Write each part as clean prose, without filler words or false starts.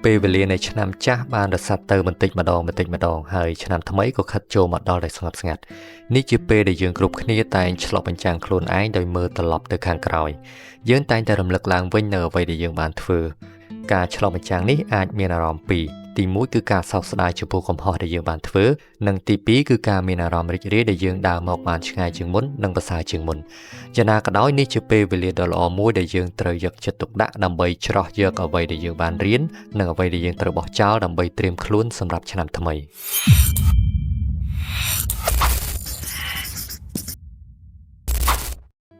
ពេលវេលានៃឆ្នាំចាស់បានរសាត់ទៅបន្តិចម្ដងបន្តិចម្ដងហើយឆ្នាំថ្មីក៏ខិតចូលមកដល់ដោយស្ងប់ស្ងាត់នេះជាពេលដែលយើងគ្រប់គ្នាតែងឆ្លុះបញ្ចាំងខ្លួនឯងដោយមើលត្រឡប់ទៅខាងក្រោយយើងតែងតែរំលឹកឡើងវិញនៅអ្វីដែលយើងបានធ្វើការឆ្លុះបញ្ចាំងនេះអាចមានអារម្មណ៍ពីរទី1គឺការសោកស្ដាយចំពោះកំហុសដែលយើងបានធ្វើនិងទី2គឺការមានអារម្មណ៍រីករាយដែលយើងដើរមកបានឆ្ងាយជាងមុននិងប្រសើរជាងមុនយ៉ាងណាក៏ដោយនេះជាពេលវេលាដ៏ល្អមួយដែលយើងត្រូវយកចិត្តទុកដាក់ដើម្បីច្រោះយកអ្វីដែលយើងបានរៀននិងអ្វីដែលយើងត្រូវបោះចោលដើម្បីត្រៀមខ្លួនសម្រាប់ឆ្នាំថ្មី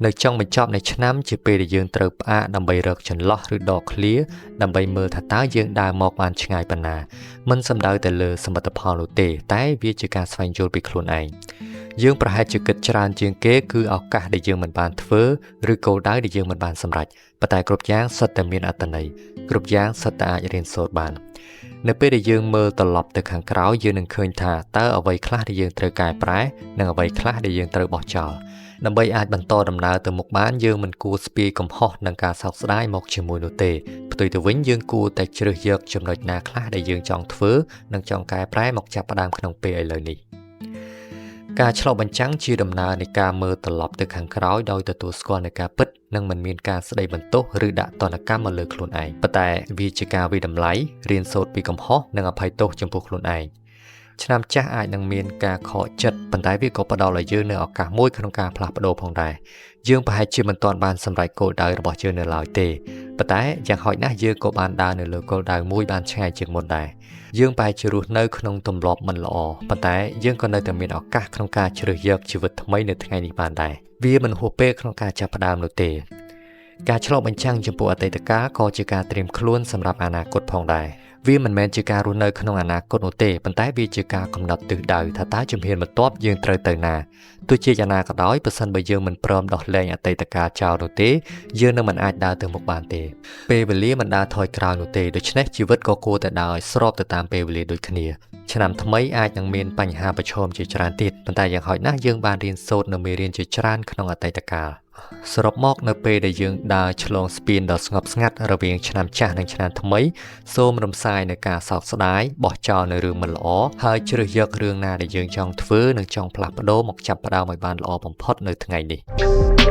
នៅចុងបញ្ចប់នៃឆ្នាំជាពេលដែលយើងត្រូវផ្អាកដើម្បីរកចន្លោះឬដកឃ្លាដើម្បីមើលថាតើយើងដើរមកបានឆ្ងាយប៉ុណ្ណាមិនសំដៅតែលើសមិទ្ធផលនោះទេតែវាជាការស្វែងយល់ពីខ្លួនឯងយើងប្រហែលជាគិតច្រើនជាងគេគឺឱកាសដែលយើងមិនបានធ្វើឬគោលដៅដែលយើងមិនបានសម្រេចប៉ុន្តែគ្រប់យ៉ាងសុទ្ធតែមានអត្ថន័យគ្រប់យ៉ាងសុទ្ធតែអាចរៀនសូត្របាននៅពេលដែលយើងមើលត្រឡប់ទៅខាងក្រោយយើងនឹងឃើញថាតើអ្វីខ្លះដែលយើងត្រូវកែប្រែនិងអ្វីខ្លះដែលយើងត្រូវបោះចោលដើម្បីអាចបន្តដំណើរទៅមុខបានយើងមិនគួរស្ពាយកំហុសនិងការសោកស្ដាយមកជាមួយនោះទេផ្ទុយទៅវិញយើងគួរតែជ្រើសយកចំណុចណាខ្លះដែលយើងចង់ធ្វើនិងចង់កែប្រែមកចាប់ផ្ដើមក្នុងពេលឥឡូវនេះការឆ្លុះបញ្ចាំងជាដំណើរនៃការមើលត្រឡប់ទៅខាងក្រោយដោយទទួលស្គាល់នូវការពិតនិងមិនមានការស្ដីបន្ទោសឬដាក់ទណ្ឌកម្មមកលើខ្លួនឯងប៉ុន្តែវាជាការវាយតម្លៃរៀនសូត្រពីកំហុសនិងអភ័យទោសចំពោះខ្លួនឯងឆ្នាំចាស់អាចនឹងមានការខកចិត្តប៉ុន្តែវាក៏ផ្ដល់ឲ្យយើងនូវឱកាសមួយក្នុងការផ្លាស់ប្ដូរផងដែរយើងប្រហែលជាមិនទាន់បានសម្រេចគោលដៅរបស់យើងនៅឡើយទេប៉ុន្តែយ៉ាងហោចណាស់យើងក៏បានដើរនៅលើគោលដៅមួយបានឆ្ងាយជាងមុនដែរយើងប្រហែលជារស់នៅក្នុងទម្លាប់មិនល្អប៉ុន្តែយើងក៏នៅតែមានឱកាសក្នុងការជ្រើសយកជីវិតថ្មីនៅថ្ងៃនេះបានដែរវាមិនហួសពេលក្នុងការចាប់ផ្ដើមនោះទេការឆ្លុះបញ្ចាំងចំពោះអតីតកាលក៏ជាការត្រៀមខ្លួនសម្រាប់អនាគតផងដែរវាមិនមែនជាការរស់នៅក្នុងអនាគតនោះទេប៉ុន្តែវាជាការកំណត់ទិសដៅថាតើជំហានបន្ទាប់យើងត្រូវទៅណាទោះជាយ៉ាងណាក៏ដោយប្រសិនបើយើងមិនព្រមដោះលែងអតីតកាលចោលនោះទេយើងនឹងមិនអាចដើរទៅមុខបានទេពេលវេលាមិនដើរថយក្រោយនោះទេដូច្នេះជីវិតក៏គួរតែដើរឲ្យស្របទៅតាមពេលវេលាដូចគ្នាឆ្នាំថ្មីអាចនឹងមានបញ្ហាប្រឈមជាច្រើនទៀតប៉ុន្តែយ៉ាងហោចណាស់យើងបានរៀនសូត្រនៅមេរៀនជាច្រើនក្នុងអតីតកាលសរុបមកនៅពេលដែលយើងដើរឆ្លងស្ពានដ៏ស្ងប់ស្ងាត់រវាងឆ្នាំចាស់និងឆ្នាំថ្មីសូមរំសាយនៅការសោកស្ដាយបោះចោលនៅរឿងមិនល្អហើយជ្រើសយករឿងណាដែលយើងចង់ធ្វើនិងចង់ផ្លាស់ប្ដូរមកចាប់ផ្ដើមឲ្យបានល្អបំផុតនៅថ្ងៃនេះ។